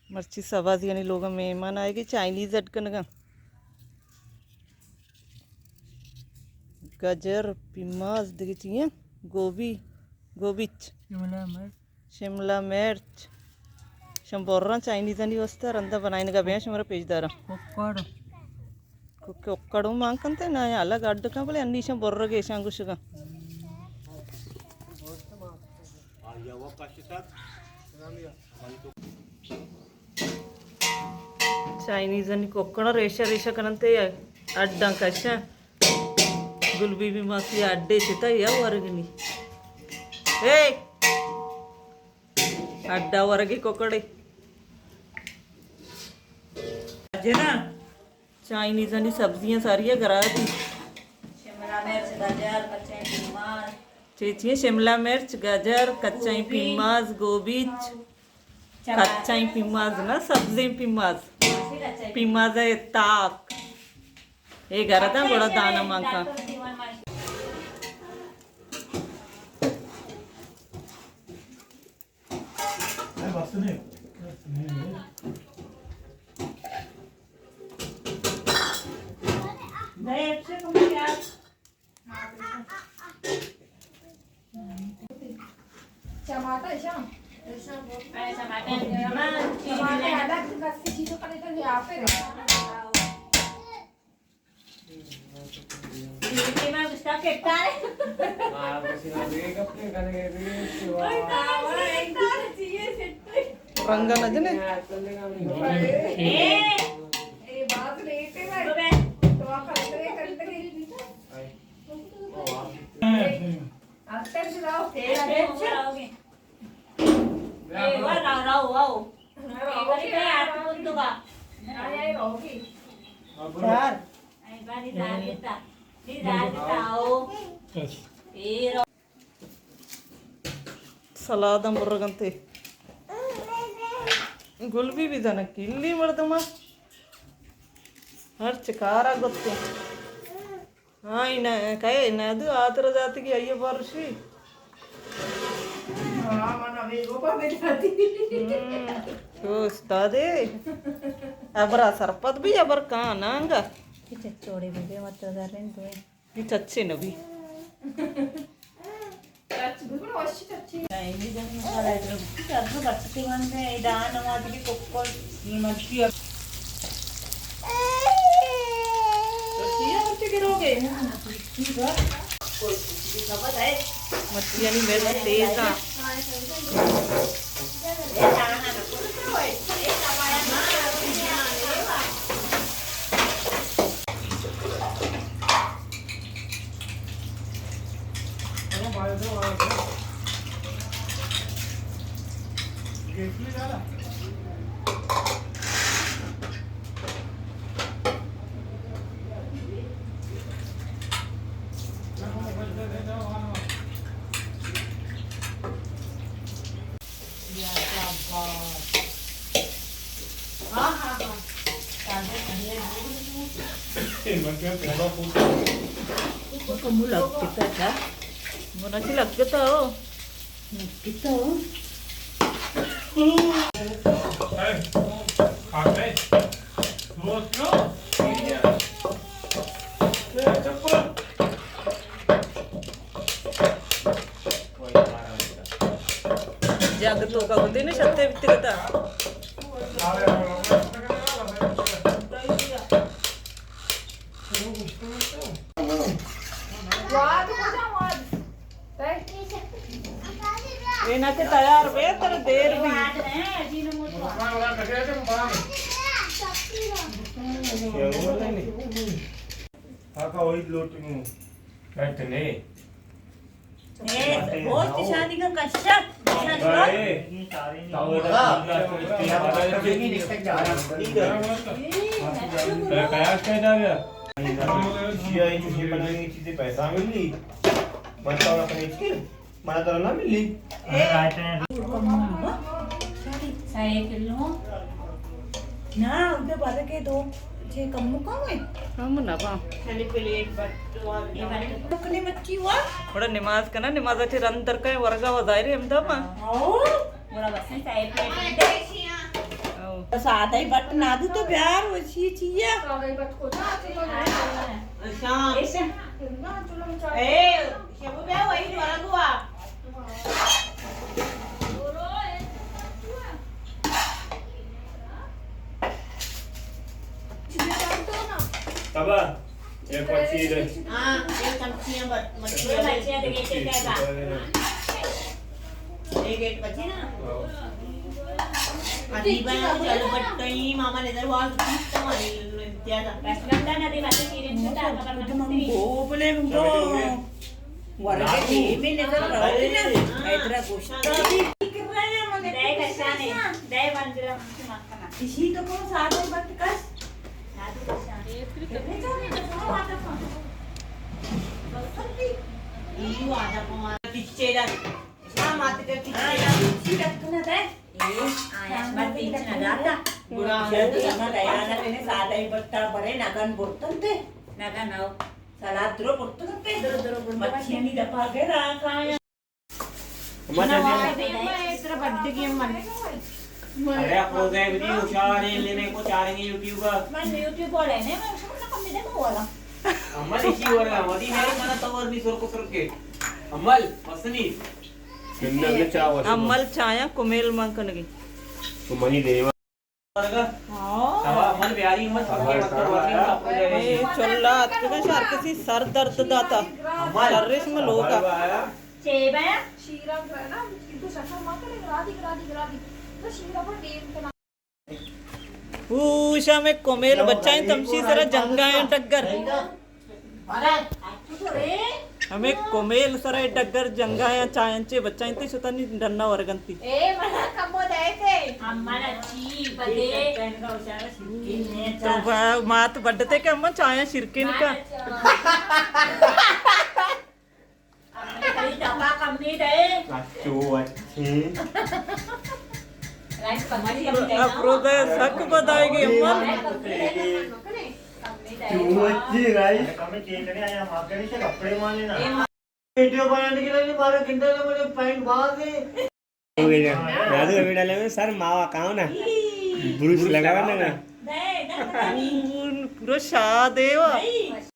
مرچی سبازیانی لوگا مہمان آئیگی، چائنیز اڈ کنگا۔ گجر، پیماز، دگہ چی ایں؟ گوبی، گوبیچ۔ شملہ مرچ۔ شملہ مرچ۔ شم بران چائنیزانی واسطہ رندا بنائینگا، بیاں شمارا پیش داراں۔ ککڑ۔ ککڑ، ککڑ مان کنتے نا، الگ اڈ کن، بلے انی شم برگے، ایشاں گوشگا۔ چائنیزانی ککڑاں ریشہ ریشہ کننتے، اڈاں کشاں۔ گل بی بی ماسی اڈے چتا یا ورگنی۔ اے! اڈا ورگی ککڑے۔ جنا۔ چائنیزانی سبزیاں ساری گرا دی۔ شملہ مرچ، گجر، کچیں پیماز۔ چی چی؟ شملہ مرچ، گجر، کچیں گوبی۔ پیماز، گوبیچ۔ چماٹر۔ کچیں پیماز نا، سبزیں پیماز۔ ماشی کچیں۔ پیماز ءِ تاک۔ اے گرداں گڑا دانا مانکا۔ ڈاکٹر دیوان ماشی۔ ٹماٹر شام۔ ٹماٹر الگ کسی چیزوں کا نہیں تو یہاں پہ رہتا۔ رنگا نہ جنے۔ سلاداں برگ انت۔ گل بی بی زاناں کلی مردماں ہرچ کارا گوتے۔ ہاں، اے نہ، کئے نہ دو آتر جاتی کہ آئیے بارشی۔ ہاں، من ہمیں گوپا بجاتی۔ ہم، تو استادے۔ ابرا سرپد بی، ابر کان آنگا۔ کہ چچوڑے بی، بی مت زرین دوئے۔ یہ چچے نہ بی۔ چچ بگڑ وشی چچے۔ نہیں، نہیں، جب میں سارا ادھر بچتے بنتے ہیں، دان نماز کے کوکل، یہ مرچی اب۔ تو سیاہ مرچی گرو گے؟ مچھلی یعنی مرچ تیز آ۔ کمو لگتا تھا۔ بنا چی لگتا ہو؟ لگتا ہو؟ جاگہ تو کا ہوتے نے شتے بیتے کتا۔ اے نہ کہ تیار بے تر دیر بی۔ کاکا وہی لوٹ میں۔ بیٹھ نے۔ اے، بہت شادی کا کشت۔ پیسہ ملی، مطلب، اپنے چیز، منا تو نہ ملی۔ سائے کلو۔ نا، ادھر بارہ کے دو، چھ کم مکا ہوئے۔ کم نہ با۔ خالی پلیٹ بٹ۔ اپنی مچی ہوا۔ تھوڑا نماز کنا، نماز اچھے رند در کا ورگا و ظاہر ہے ہمدا ما۔ آؤ۔ بڑا بس ہے، سائے پلیٹ۔ آؤ۔ سادہ ہی بٹ نادو تو بیار وشی چیا۔ شام۔ اے، شبو بیا وہی ورگ ہوا۔ تبا، ایک پچی دے۔ ہاں، ایک چمچی ہے، بس، مچھی ہے۔ مچھی ہے، تو یہ کیا ہے؟ ایک، ایک پچی نا؟ ہاں۔ ادیبہ ہے، چلو، بٹ کہیں ماما نظر واز دیتا ہمارے امتیاز۔ رسگلہ نہ دے، بس شیرین سے تاکہ برنا۔ گوبلے گو۔ ورگے ٹیم ءَ نظر روتی نا، اے ترا گوشتا بھی۔ دے کشانے، دے منزل ہم سے مکنا۔ اسی تو کو سادہ بٹ کش۔ سلاد درو برتن تے۔ درو، درو، برتن تے۔ مچھیانی دپا گرا کایا۔ امل۔ ارے افروز ہے، بڑی ہوشیار ہے، لینے کو چاریں گے یوٹیوب پر۔ من یوٹیوب والے نے، میں اس کو نہ کم دے کو والا۔ امل اسی ورگا، ودی میرے منا تو اور بھی سر کو سر کے۔ امل، وسنی۔ امل چایا کمیل من کنگی۔ تو منی دیوا۔ ہاں۔ اے چلا اتکگاں، ہر کسی سر درد داتا۔ شرش میں لوگا۔ اوش ہمیں کمیل بچائیں تمشی سرا جنگائیں ٹگر۔ ہمیں کمیل سرا ڈگر جنگایاں چاینچے بچائیں تے شتانی ڈنا ورگنتی۔ اے منا کمو دے تے۔ امانا چی بدے۔ تو با-، مات بڈتے کہ اما چایا شرکن کا۔ امانا چی۔ امانا کئی دپا کمی دے۔ اچھو اچھے۔ افروزہ سک بدائے گی اما۔ ویڈیو بنانے کے لیے ہمارا گھنٹہ نہ مجھے پینٹ باز ہے۔ ہو گئی نا۔ دادو ابھی ڈالے میں سر ماوا کاؤ نا۔ بروش لگا نا۔ پورا شاد ہے وہ۔